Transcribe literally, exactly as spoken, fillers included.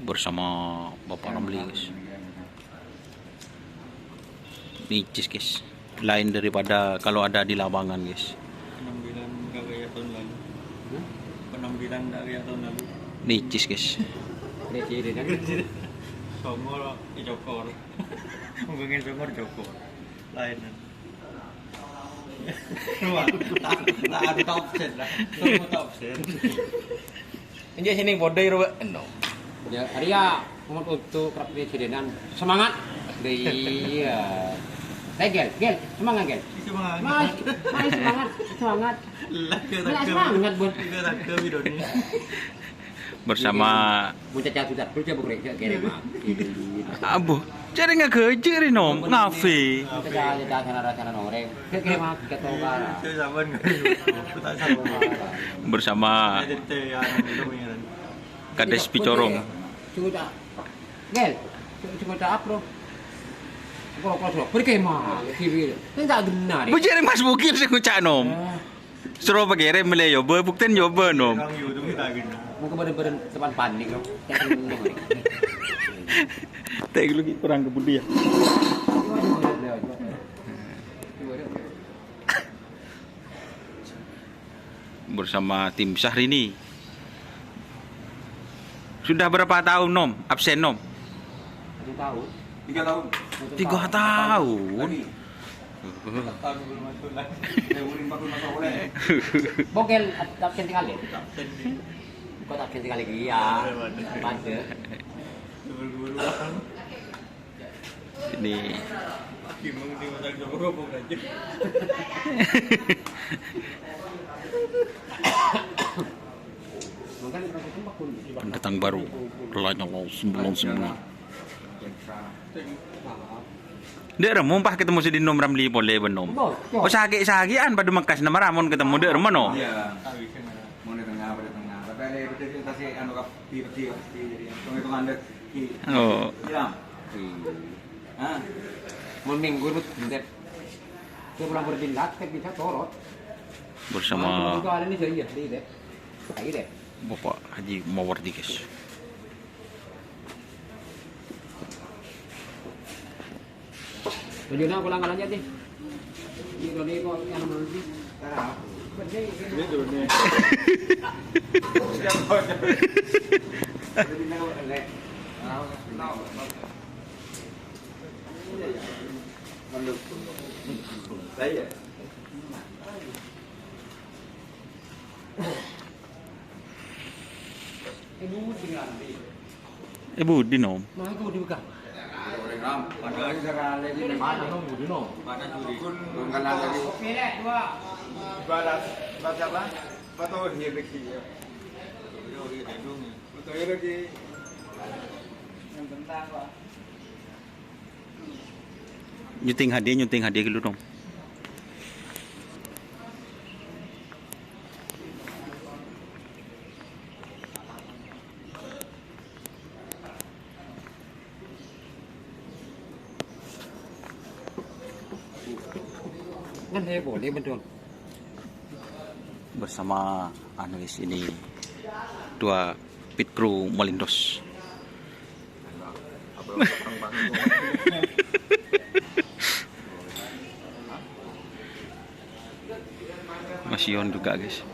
Bersama Bapak Ramli, guys. Nicis, guys. Lain daripada kalau ada di lapangan, guys. Penampilan nggak kayak tahun lalu. Hah? Penampilan nggak kayak tahun lalu. Nicis, guys. Nicis, ya, kan? Songor, eh, cokor. Ngomongin songor, cokor. Lain. Wah, tak, tak ada absen lah. Semua tak absen. Enjâ' sè nèng poḍâ ro, no. Ya, arèya, umur untuk kerap di Cirenan. Semangat. Iya. Ayo, Gel, Gel, semangat, Gel. Semangat. Mas, mas, semangat, semangat. Lah, Gel, Gel, semangat, Bun. Gel, Gel, Bidoni. Bersama Bun Caca Sutar, Bun Caca Bukrek, Gel, Gel, Mak. Abu, cari ngagajik ri, Nom, ngafe. Bun Caca, Caca, sana, sana, noreng. Gel, Gel, Mak, kita tahu, Kak. Saya saban, tak saban. Bersama Kades Picorong. Coba, Gel, coba, coba, Bro. Kalau, kalau, kalau, pergi mah, sini. Ini tak benar. Bujare Mas Bukir sing ngucak, Nom. Eh. Soro pagere mele yo, bukten yo, Nom. Mungkin bener-bener teman panik, loh. Teh lu ki kurang kebudi ya. Bersama tim Syahrini. Sudah berapa tahun, Nom? Absen, Nom? Satu tahun. Tiga tahun. Tiga tahun? Lagi. Tahun belum masuk lagi. Saya uring bagus masuk oleh. Bokel, absen tinggal ya? Absen, nih. Kok absen tinggal lagi? Iya. Boleh, boleh. Pada. Buru-buru. Ini. Pendatang baru, lanyala sembulan sembulan. Ndak remmo pas ketemu si Dinom Ramli pole benom. Oh, sakit-sakitan pada Mekkas nama Ramon ketemu ndak remmo no. Iya. Mau di tengah, pada tengah. Tapi ada yang betul, kita sih anu, kap-, di, di, di, jadi hitung-hitungan dek. Oh. Iya. Iya. Hah? Mau minggu itu, bentar. Dia pulang berpindah, kan bisa torot. Bersama Nah, itu ada nih, iya, di dek. Ayo deh. Bapak Haji Mawardi, guys. Tunjuknya aku langgalan aja, nih. Ini doni kok yang menurut sih. Ini doni. Saya. Eh, budi, Nom. Nah, itu dibuka. Padahal sekali ini mana, Nom, budi, Nom. Mana juri? Belum kenal lagi. Balas, balas apa? Betul, iya, begitu, ya. Betul, iya, lagi. Yang tentang, Pak. Nyuting hadiah, nyuting hadiah dulu dong. Kan saya boleh, betul. Bersama anu, guys, ini dua pit kru Malindos. Mas Yon juga, guys.